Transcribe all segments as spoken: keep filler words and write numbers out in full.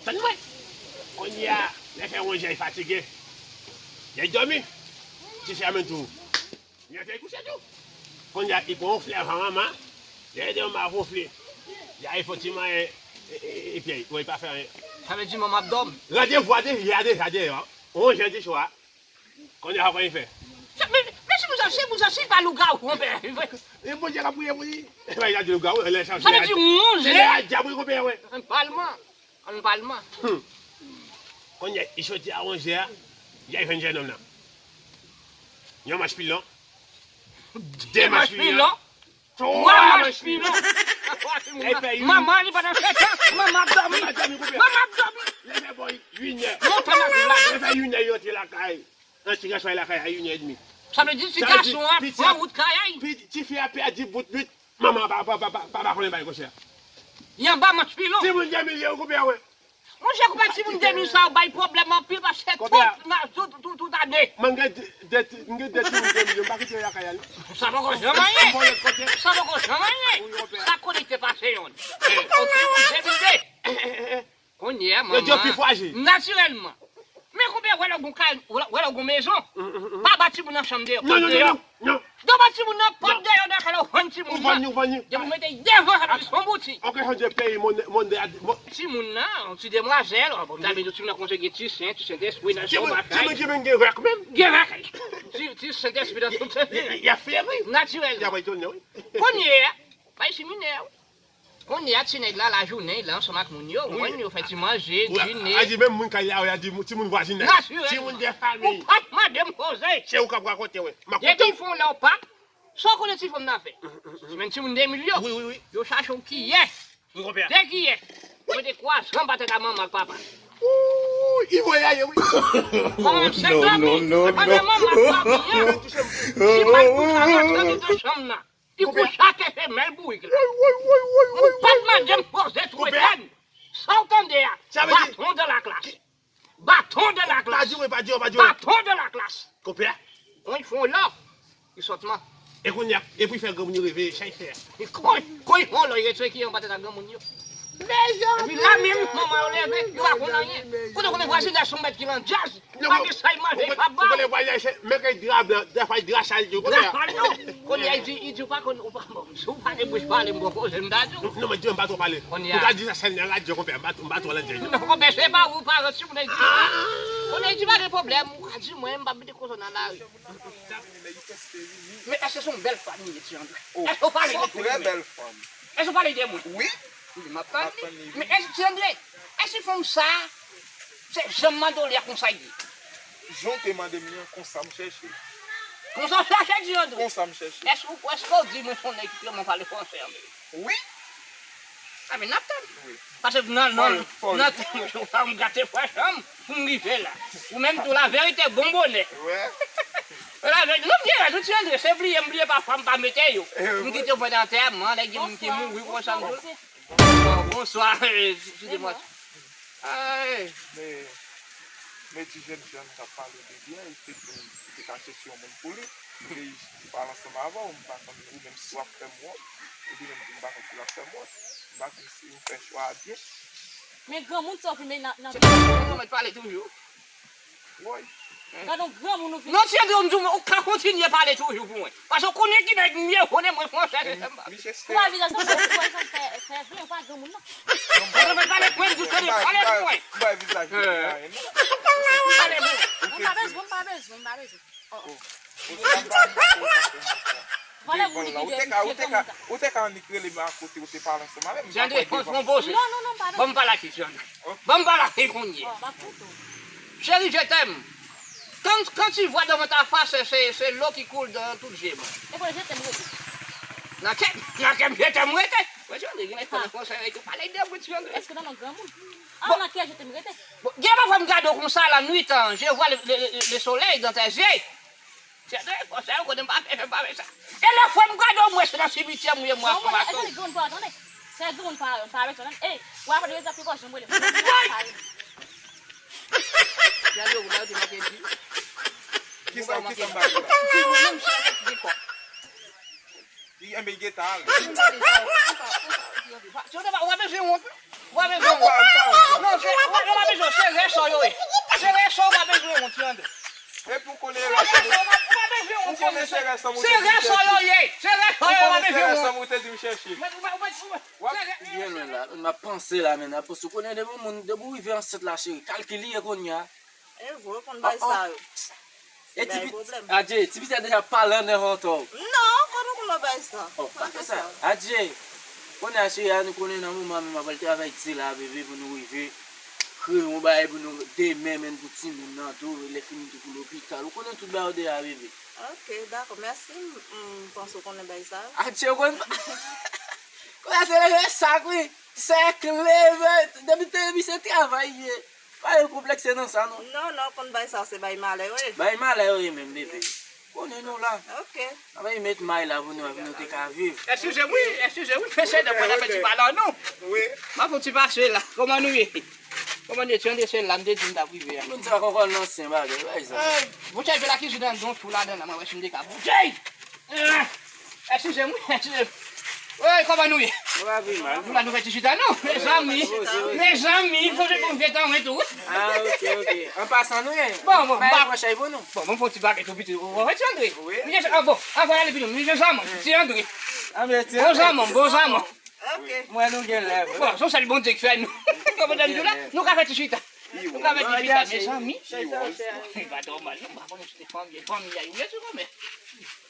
Tann mwen. Kounye a, lè fè onzè, li fatige. Li dòmi. Ti sè mwen tou. Li antre kouche tou. Kounye a, li pran yon flè manman. Lè de manman ap wonfle. Li ale fè yon ti manyen. E, e, e, pyè, wè, li pa fè anyen. Sa vle di manman ap dòmi. Randevou a deja, deja, deja. Onzè di swa. Kounye a, sa w konn fè? Men, men si moun sa, si moun sa, si pa lougawou, konpè. E Bondye k ap priye pou li. E pa li ka di lougawou, lè sa. Sa vle di onzè. Se lè a dyab, wi, konpè, wè. Ann palman. Ann palman. Hmm. Kounye a, li soti a onzè a, li al jwenn jènòm nan. Yon manch pilon. De manch pilon. Twa manch pilon. Manman li pa nan fè tan. Manman ap dòmi. Manman ap dòmi. Lè fè bò uit è. Montan nan la. Lè fè uit è, yo te lakay. Nan ti rachway lakay a uit è edmi. Sa vle di ti gason an pran wout kay a. Ti fi a pèdi bout nwit. Manman pa, pa, pa, pa, pa, pa konnen bay kòchè. Li anba manch pilon. Timoun gen milye, ou konpè, wè. Monchè, konpè, timoun de mil sa yo bay pwoblèm anpil paske tout, tout, tout, tout ane. Mwen gen de, de, mwen gen de timoun de mil, m pa kite yo lakay la, non. Sa poko janm anyen. Sa poko janm anyen. Sa konekte pase yon. Yon timoun de mil de. Kounye a, manman, natirèlman. Men konbyen wè lè w gon kay, wè lè w gon mezon, pa ba timoun nan chanm deyò, pòt deyò. Non, non, non, non. Yo ba timoun nan pòt deyò nan kay la, ou vann timoun nan. Ou vann li, ou vann li. Depi w mete devan, sa vle di se yon boutik. Ok, chanje peyi, monde, monde a, mo- Timoun nan, ti demwazèl, bon, ta vle di timoun nan konse gen ti sen, ti sentespri nan son bagay. Timoun ki menm gen rèk menm. Gen rèk. Ti, ti sentespri nan tout. Y a fleri. Natirèlman. Y a etone, wi. Kounye a, bay siminè, wi. Kounye a, ti nèg la, lajounen, li ansanm ak moun yo, ou konprann, yo fè ti manje, dine. A di menm moun kay la, a di timoun vwazinaj. Natirèlman. Timoun de fanmi. Ou p ap mande m koze. Se ou k ap rakonte, wi. M ap koute w. Depi fon la ou p ap, sa w konnen ti fanm nan fè? Men timoun de mil yo. Wi, wi, wi. Yo chache yon kiyè. Wi, konpè. De kiyè. Yo mete kwazan anba tèt a manman ak papa. Ooh, li voye ale, wi. Manman ansent la, wi. Pandan manman ap dòmi an, ti mal pou sa rantre anndan chanm nan. Li kouche ak femèl bourik la. Ou pa t mande m poze twetèn. Sa w tande a? Baton dans la classe. Baton dans la classe. Pa di wi, pa di wi, pa di wi. Baton dans la classe. Konpè. Kon y fon lò, li sòt man. E kounye a, epi fè granmoun yo reve, sa y fè a. Kon, kon y fon lò, y retire ki anba tèt a granmoun yo. Epi la menm, manman yo leve, yo pa konn anyen. Kote w konnen vwazinaj se yon mèt ki nan djaz. Pa gen sa y manje, pa ba w. Ou konnen vwazinaj se, men kay dra blan, dèfwa dra sal yo, kounye a. Dra sal yo. Kounye a, li di, li di, ou pa konn, ou pa, bon, si w pa gen bouch pale, m bon koze, m ta di w. Non, men di m pa twò pale. Kounye a. Ou ka di sa sèl nan radyo, konpè, m pa, m pa twò nan djaz. Non, konpè, se pa ou, pa, si moun di. Kounye a, li di, pa gen pwoblèm, ou ka di mwen, m pa mete koze w nan lari. Men èske se yon bèl fanm li ye, Ti André? Èske w pale de fanm? Èske w pale de mwen? Wi. Wi, m ap tann li. Men èske, Ti André, èske fanm sa, se jan m mande w li a konsa l ye? Jan w te mande m li an, konsa m chèche. Konsa w chèche, Ti André? Konsa m chèche. Èske w, èske w di mwen se yon nèg ki vrèman pale fransè, André? Wi. A, men n ap tann. Wi. Paske nan, nan, nan, fò m gate fwa chanm pou m rive la. Ou menm tou, la verite bon bonè. La verite, non, m gen rèd, ou Ti André, se bliye, m bliye pafwa, m pa mete yo. M kite yo pandan antèman, lè gen moun ki mouri, konsa m di. Bonswa, eskize mwen. Ay. Men, men ti jèn fi an k ap pale de byen, li te, li te ka chèche yon moun pou li. Li te pale ansanm avè w, m pa konn ou menm si w ap fè m wont, epi menm tou m pa konn si l ap fè m wont. M pa konn si m fè chwa a byen. Men granmoun sa w filme nan, nan. Se pa granmoun mèt pale toujou. Woy. Gade yon granmoun ou vin. Non, Ti André, m di w, ou ka kontinye pale toujou pou mwen. Paske w konnen ki nèg m ye, w konnen mwen fransè, se sa m pa. Ou pa vizaj sa, ou pa vizaj fè, fè vre, ou pa granmoun non. Ou pa pale pou mwen, m di w, pale pou mwen. M pa vizaj mwen. Pale pou mwen. M pa bezwen, m pa bezwen, m pa bezwen. Ou te ka, ou te ka, ou te ka annik rele m akote, ou te pale ansanm avè m. Tande, fon, fon poze. Non, non, non, pa bezwen. Ban m pale ak li, Tande. Ban m pale ak li kounye a. Chérie, je t'aime. Quand, quand tu vois devant ta face, c'est, c'est l'eau qui coule dans tout je t'aime rete. Nan kè, nan kè m je t'aime rete. Mwen, Tande, gen lè fò nan konsèy, ou pale de mwen, Tande. Èske nan non granmoun? Bon. Nan kè je t'aime rete. Bon, gen pafwa m gade w konsa, la nuit, hein, je vois le, le, le, le soleil dans tes yeux. Se de konsèy ou konnen m pa fè, fè, pa fè sa. E lè fwa m gade w, mwen se nan simityè m ye, mwen ak yon baton. Èske li granmoun pa tande? Se granmoun pa, pa bezwen tande. Ey, w ap rele zafè kò, janm rele. Gade w la, yo te manke di. Kisa, kisa m pa di la? Di mwen menm se yon nèg ki gen kò. Li enben gen ta ale. Ou pa bezwen wont. Ou pa bezwen wont. Non, se Rès yo ye. Se rès yo, w pa bezwen wont, Ti André. Epi w konnen rès yo, w pa bezwen wont, Ti André. Se rès yo yo ye. Se rès yo yo, w pa bezwen wont. Ou te di m chèche. W ap byen lwen la. M ap panse la, men, ap panse. Ou konnen depi yon moun, depi w rive ansent la, cheri, kalkil li ye kounye a. E vre, w konn bay sa yo. E ti pit-, adje, ti piti a deja pale anndan vantò. Non, kote w konn bay sa? Oh, pa fè sa. Adje, kounye a, cheri a, nou konnen nan moman menm ap al travay di la, bebe, pou nou rive kreye yon bagay pou nou demen, menm pou timoun nan tou, lè fini tou pou lopital. Ou konnen tout bagay yo deja, bebe. Ok, dakò, mèsi. M, m panse w konnen bay sa yo. Adje, ou konn. Kounye a, se leve sak, wi. Sèk leve. Depi te, depi se travay ye. Pa gen konplèks nan sa, non. Non, non, konn bay sa, se bay malè yo ye. Bay malè yo ye menm, bebe. Konnen nou la. Ok. N ap met may la pou nou, pou nou te ka viv. Eskize m, wi, eskize m, wi, mesye, dam, mwen ap fè ti pale an nou. Wi. M ap fè ti pase la. Kòman nou ye? Kòman nou ye? Ti André, se la, m te di m t ap rive a. Moun sa kòkò nan sen bagay, pa egzanp. Ey, bouchèy fè lakizin nan don tou ladan la, mwen wè si m te ka bouchèy. Eskize m, wi, eskize m. Woy, kòman nou ye? Nou la, nou fè ti chita, non? Mezanmi, mezanmi, m sonje pou m fè tan mwen tou. Ah, ok, ok. An pasan, nou ye? Bon, bon, m pa pran chay pou nou. Bon, bon, fon ti bagay tou piti. Ou wè Ti André? Wi. Misye, ah, bon, anvan ale pi nou, misye zanman, Ti André. Bon zanman, bon zanman. Ok. Mwen, nou gen lè, wi. Bon, se sèl Bondye ki fè nou. Kòman nou la? Nou ka fè ti chita. Nou ka fè ti chita, mezanmi. Li pa twò mal, non, m pa konnen si se fanmi, fanmi a, ou byen sou kòmè.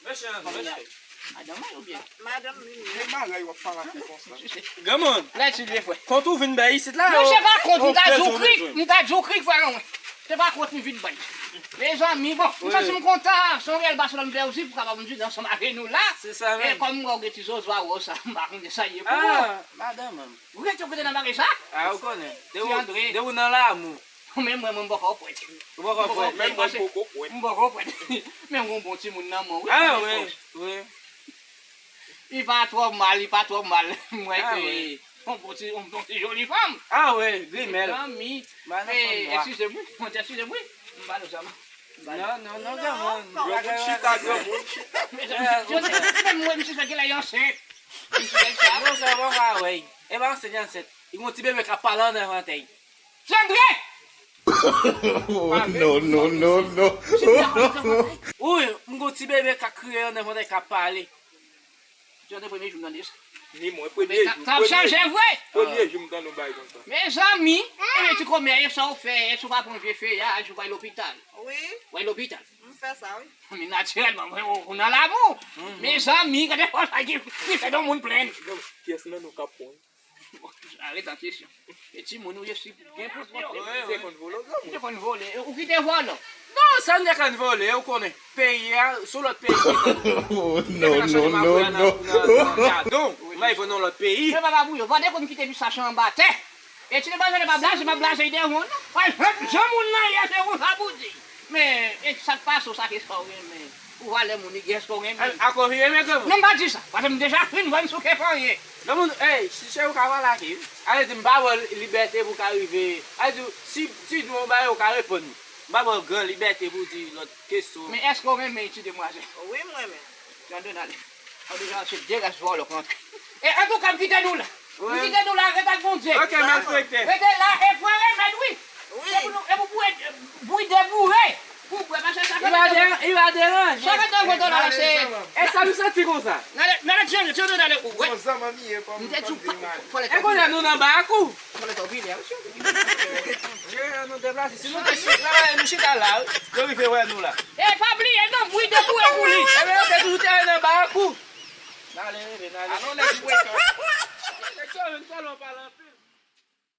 Mesye, mesye. Madanm mwen oubyen? Madanm li ye. E bagay w ap pale konsa. Granmoun. Lè ti vye frè. Kont ou vin bay isit la, mesye, pa kont, m ta di w krik, m ta di w krik, frè mwen. Se pa kont m vin bay. Mezanmi, bon, m santi m kontan, se yon reyèl Barcelone Bèlzi pou kapab di ansanm avè nou la. Se sa menm. E kòm m wè w gen ti zozo a wè w sa, m pa konn sa ye pou ou. Ah, madanm. Ou rete kote nan bagay sa? Ah, ou konnen. Ti André. De ou nan lamou. Men mwen, mwen, m poko prèt. Ou poko prèt? Menm mwen, m poko prèt. M poko prèt. Men yon bon timoun nan men w, wi. Ah, wi, wi. Li pa twò mal, li pa twò mal. Mwen ke yon bon ti, yon bon ti joli fanm. Ah, wi, grimèl. Zanmi. Eskize m, wi. Mwen te eskize m, wi. M pa nou zanmi. Non, non, non, granmoun. Granmoun chita, granmoun chita. Menm mwen, misye sa gen lè ansent. Misye sa. Non, sa pa parèy. E pa ansent, ansent. Li gon ti bebe k ap pale anndan vantèy. Ti André! Oh, non, non, non, non. Wi, m gon ti bebe k ap kriye anndan vantèy k ap pale. Ti André, premye jou m tande sa. Ni mwen, premye jou. Sa ap chanje vre. Premye jou m tande yon bagay konsa. Mezanmi, e ti kòmè, e sa w fè, èske w pa pran vye feyaj, ou pa al lopital? Wi. Ou al lopital? M fè sa, wi. Men natirèlman, mwen, ou, ou nan lamou. Mezanmi, gade fòs sa ki, ki fè yon moun plenn. Kiyès nan nou k ap pran? Arete an kesyon. E timoun ou ye si gen pou pran. Ou te konn vòlò, granmoun? Ou te konn vòlò. Ou kite vòlò. Non, sa n te konn vòlò, ou konnen. Peyi a, sou lòt peyi. Oh, non, non, non, non. Gadon, m al vòlò nan lòt peyi. Mwen pa pa pou yo. Vande konn kite pi sache anba tè. E ti ne pa blaze, pa blaze, pa blaze devan, non. Pa jan moun nan ye, se ou sa pou di. Men, e sa k pase w, sa ke sa w renmen. Ou valè moun, li gen èske w renmen. A, akoz li renmen granmoun? Non, m pa di sa. Paske m deja fin vwè m souke panyen. Granmoun, ey, si se ou ka pale ak li, ale di m pa ba w libète pou w ka rive. Ale di, si, si di w yon bagay, ou ka reponn. M pa ba w gran libète pou w di lòt kesyon. Men èske w renmen ti demwazèl? Wi, m renmen. Jan Donald. Ou deja se de rès vòlò k rantre. E antouka, m kite nou la. M kite nou la, ret ak Bondye. Ok, malfektè. Rete la, e pran remèd, wi. Wi. Se pou nou, e pou bouyi, bouyi deboure. Pou bwè, paske sa fè... Li va dera-, li va deranje. Sa fè tan vòlò la, se... E sa nou santi konsa? N ale, n ale, tchande, tchande, n ale, ou wè. Bon, zanmi m ye, fò m... M te di w pa, fò lè... E kounye a nou nan barakou. Fò lè tòpilè, wi. Je, nou deplase. Si nou te chita la, nou chita la, wi. Yo rive wè nou la. E pa bliye non, bouyi deboure pou li. Ebyen, yo te toujou te nan barakou. N ale, reve, n ale. Alò, nèg wake up. Nèg sa menm tèlman pale anpil.